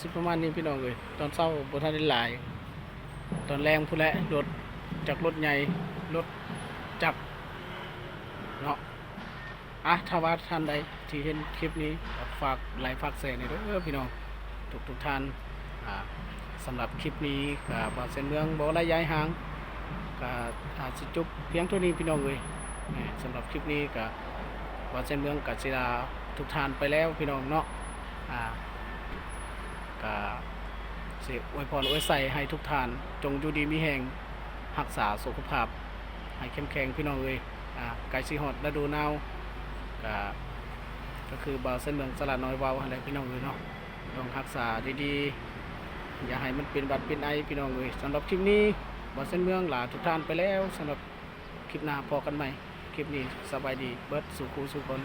ຊິປະມານນີ້ພີ່ນ້ອງເອີຍ, ຕອນເຊົ້າບໍ່ທັນໄດ້ຫຼາຍ, ຕອນແລງພຸ້ນແຫຼະ ລົດຈັກລົດໃຫຍ່ ລົດຈັກເນາະ. ອາ ຖ້າວ່າທ່ານໃດທີ່ເຫັນຄລິບນີ້ ກໍຝາກໄລຄ໌ຝາກແຊແດ່ເດີພີ່ນ້ອງທຸກໆທ່ານ. ອາ ສຳລັບຄລິບນີ້ກໍບ່າວແສນເມືອງບໍ່ໄດ້ຍ້າຍຫ່າງ ກໍອາດຊິຈົບພຽງເທົ່ານີ້ພີ່ນ້ອງເອີຍ. ສຳລັບຄລິບນີ້ກໍບ່າວແສນເມືອງກໍຊິລາທຸກທ່ານໄປແລ້ວພີ່ນ້ອງເນາະ. ອາ ກໍຊິອວຍພອນອວຍໄຊໃຫ້ທຸກທ່ານຈົ່ງຢູ່ດີມີແຮງ, ຮັກສາສຸຂະພາບໃຫ້ເຂັ້ມແຂງພີ່ນ້ອງເອີຍ. ອາ ໃກ້ຊິຮອດລະດູໜາວ ກໍ ກໍຄືບ່າວແສນເມືອງສະຫຼາດນ້ອຍເວົ້າຫັ້ນແຫຼະພີ່ນ້ອງເອີຍເນາະ, ຕ້ອງຮັກສາດີໆ ຢ່າໃຫ້ມັນເປັນຫວັດເປັນໄອພີ່ນ້ອງເອີຍ. ສຳລັບຄລິບນີ້ ບ່າວແສນເມືອງລາທຸກທ່ານໄປແລ້ວ. ສຳລັບຄລິບໜ້າພໍ້ກັນໃໝ່. ຄລິບນີ້ສະບາຍດີເບິດສູ່ຄູ່ສູ່ຄົນ.